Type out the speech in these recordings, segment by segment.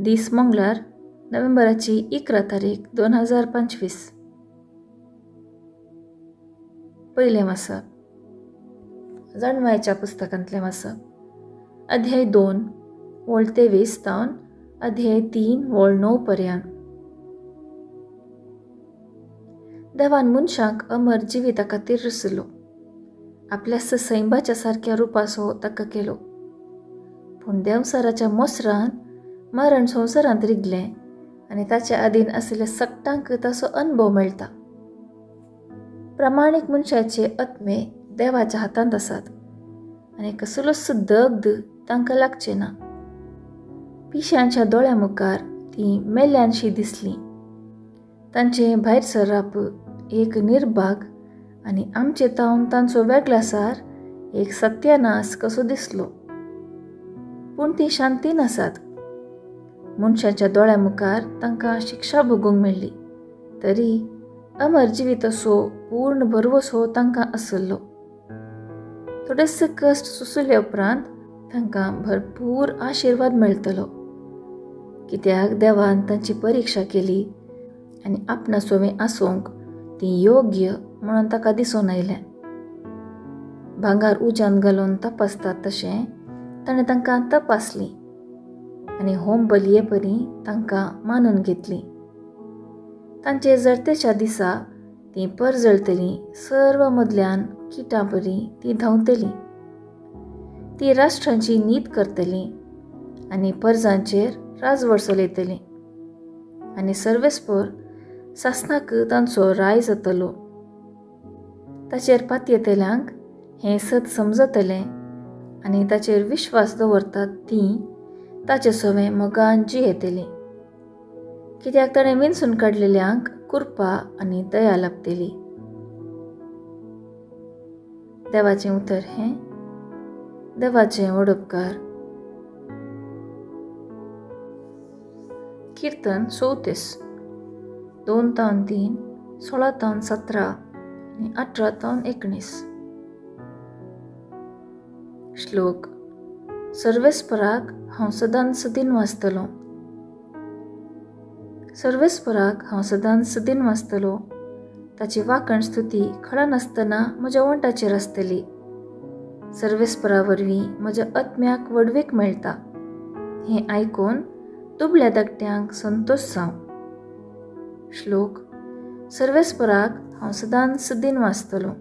दीस मंगळार, नोव्हेंबराची 11 तारीख 2025. पयलें वाचप जाणवायच्या पुस्तकांतलें वाचप, अध्याय 2 वळ 23 तावन अध्याय 3 वळ 9 पर्यंत. देवान मनशांक अमर जिविता खातीर रचलो, आपल्या सैंबाच्या सारक्या रुपासो ताका केलो. पूण देंवसाराच्या मोसरान मरण संवसारांत रिगलें आनी ताच्या आदीन आशिल्ल्या सगटांक ताचो अनुभव मेळटा. प्रामाणीक मनशाचे आत्मे देवाच्या हातांत आसात आनी कसलोच दग्ध तांकां लागचें ना. पिशांच्या दोळ्या मुखार तीं मेल्यांशी दिसलीं. तांचें भायर सरप एक निर्भाग आनी आमचे तावन तांचो वेगळासार एक सत्यानाश कसो दिसलो. पूण तीं शांतीन आसात. मनशाच्या दोळ्या मुखार तांकां शिक्षा भोगूंक मेळ्ळी तरी अमर जिवीत असो पूर्ण भरवसो तांकां आसलो. थोडेसे कश्ट सोंसले उपरांत तांकां भरपूर आशिर्वाद मेळटलो, कित्याक देवान तांची परिक्षा केली आनी आपणा सोवें आसूंक ती योग्य म्हणून ताका दिसून आयलें. भांगार उज्यान घालून तपासतात तशें ताणें तांकां तपासली आनी होम बलये परी तांकां मानून घेतली. तांचे जळतेच्या दिसा तीं परजळतलीं, सर्व मदल्यान किटां परी तीं धांवतलीं. तीं राष्ट्रांची नीत करतलीं आनी परजांचेर राजवट चलयतलीं आनी सर्वेस्पर सासणाक तांचो राय जातलो. ताचेर पातयेतल्यांक हें सत समजतलें आनी ताचेर विश्वास दवरतात तीं ताचे सवें मोगान जियेतलीं, कित्याक ताणें विंचून काडलेल्यांक कृपा आनी दया लाभतली. देवाचें उतर हें देवाचें वडोपकार. किर्तन 34, 2 तावन 3, 16 तावन 17 आनी 18 तावन 19. श्लोक. सर्वेस्पराक हांव सदांच दिन वाचतलो, सर्वेस्पराक हांव सदांच दिन वाचतलो. ताची वाकण स्तुती खळनासतना म्हज्या वंटाचेर आसतली. सर्वेस्परा वरवीं म्हज्या आत्म्याक व्हडवीक मेळटा. हें आयकून दुबळ्या धाकट्यांक संतोश जावं. श्लोक. सर्वेस्पराक हांव सदांच दिन वाचतलो.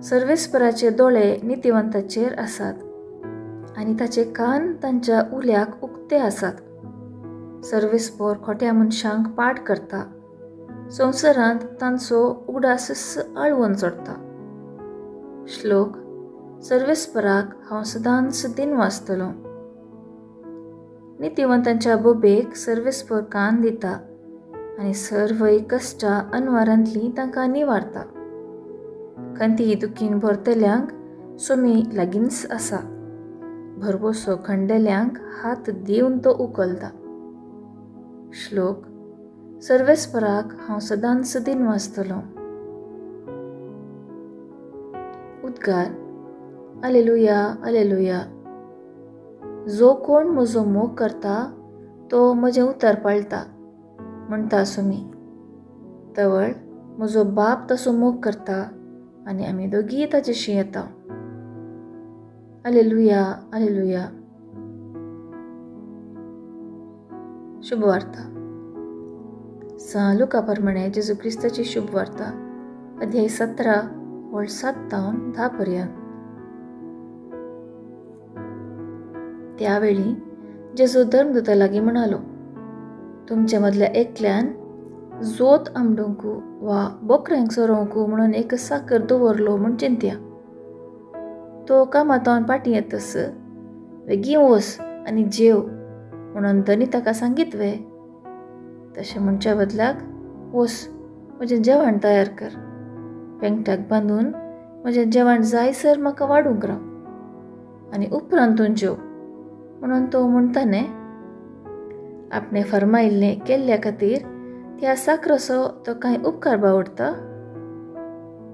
सर्वेस्पराचे दोळे नितिवंताचेर आसात आनी ताचे कान तांच्या उल्याक उक्ते आसात. सर्वेस्पर खोट्या मनशांक पाठ करता, संवसारांत तांचो उगडास आळवून चडटा. श्लोक. सर्वेस्पराक हांव सदांच दिन वाचतलो. नितिवंतांच्या बोबेक सर्वेस्पर कान दिता आनी सर्वय कश्टां अनवारांतलीं तांकां निवारता. खंती दुखीन भरतल्यांक सोमी लागींच आसा, भरवसो खंडल्यांक हात दिवन तो उखलता. श्लोक. सर्वेस्पराक हांव सदांच दिन वाचतलो. उद्गार. Alleluia, alleluia. जो कोण म्हजो मोग करता तो म्हजें उतर पाळटा म्हणटा सुमी. तवळ म्हजो बाप तसो मोग करता आनी आमी दोगीय ताचेशी येता. अलेलुया, अलेलुया. शुभवार्ता. सां लुका प्रमाणे जेजू क्रिस्ताची शुभवार्ता, अध्याय 17 वळ 7 तावन 10 पर्यंत. त्यावेळी जेजू धर्मदूता लागीं म्हणालो, तुमच्या मदल्या एकल्यान जोत आमडूंक वा बोकऱ्यांक चरोवंक म्हणून एक साकर दवरलो म्हूण चिंतया. तो कामातावन पाटी येतस वेगीं वस आनी जेव म्हणून धनी ताका सांगीत वे. तशें म्हणच्या बदलाक वस म्हजें जेवण तयार कर, पेंगटाक बांदून म्हजें जेवण जायसर म्हाका वाडूंक राव आनी उपरांत तूं जेव म्हणून तो म्हणटा न्ही. आपणें फर्मायिल्लें केल्ल्या खातीर त्या साकरसो तो कांय उपकार बावडटा.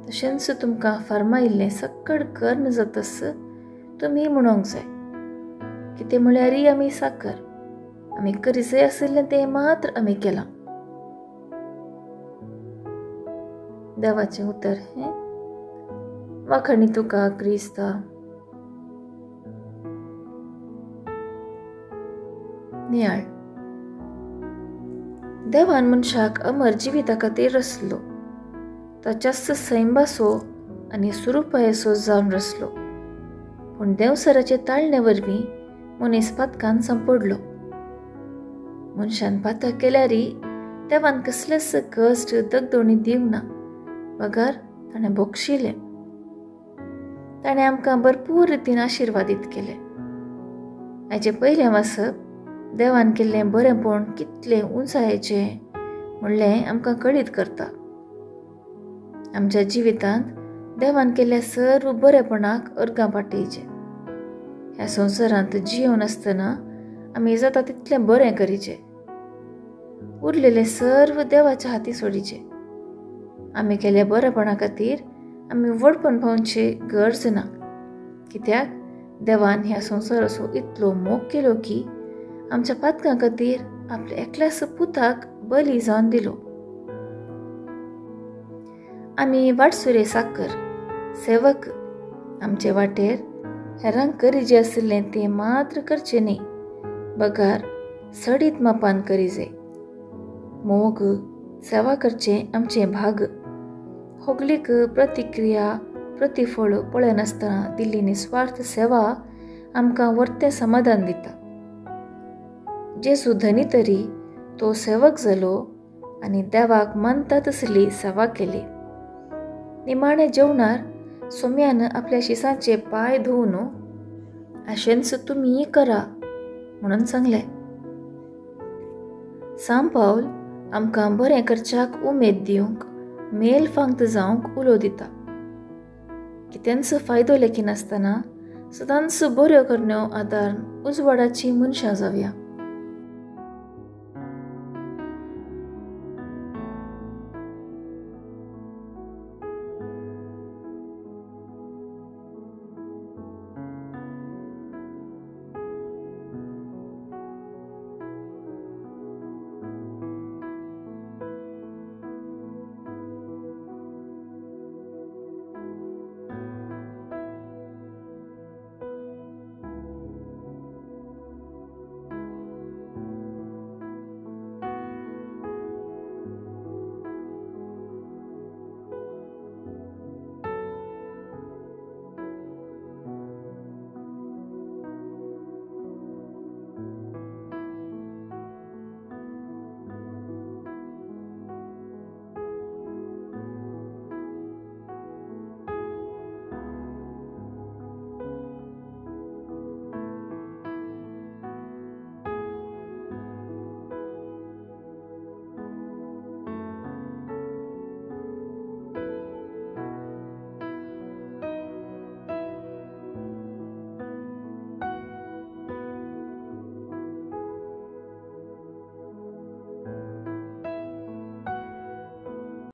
तशेंच तुमकां फर्मायिल्लें सक्कड कर्ण जातस तुमी म्हणूंक जाय, कितें म्हळ्यारय आमी साकर. आमी करिसय आशिल्लें तें मात्र आमी केलां. देवाचें उतर हें. वाखाणी तुका क्रिस्ता. नियाळ. देवान मनशाक अमर जिविता खातीर रचलो. ताच्याच सैंबासो आनी सुरुपायेसो जावन रचलो. पूण देंवसराचे ताळणे वरवीं मनीस पातकान सांपडलो. मनशान पातक केल्यारी देवान कसलेच कश्ट दगदोणी दिवंक ना, बगर ताणें बक्षिलें. ताणें आमकां भरपूर रितीन आशिर्वादीत केलें. हाचें पयलें वाचप देवान केल्लें बरेंपण कितलें उंचायेचें म्हणलें आमकां कळीत करता. आमच्या जिवितांत देवान केल्ल्या सर्व बरेपणाक अर्गां पाठयचें. ह्या संवसारांत जियोवन आसतना आमी जाता तितलें बरें करीचें. उरलेलें सर्व देवाच्या हाती सोडीचें. आमी केल्ल्या बरेपणा खातीर आमी व्हडपण पावची गरज ना, कित्याक देवान ह्या संवसाराचो इतलो मोग केलो की आमच्या पातकां खातीर आपल्या एकल्याच पुताक बली जावन दिलो. आमी वाटसुरे साकर सेवक. आमचे वाटेर हेरांक करीजे आशिल्लें तें मात्र करचें न्ही, बगार सडीत मापान करीजे. मोग सेवा करचें आमचें भाग. होगलीक प्रतिक्रिया प्रतिफळ पळयनासतना दिल्ली निस्वार्थ सेवा आमकां वर्तें समाधान दिता. जेजू धनी तरी तो सेवक जालो आनी देवाक मानता तसली सेवा केली. निमाणे जेवणार सोम्यान आपल्या शिसांचे पांय धुवन अशेंच तुमीय करा म्हणून सांगलें. सांत पावल आमकां बरें करच्याक उमेद दिवंक मेल फांक्त जावंक उलो दिता. कितेंच फायदो लेखिनासतना सदांच बऱ्यो करण्यो आदार उजवाडाची मनशां जावया.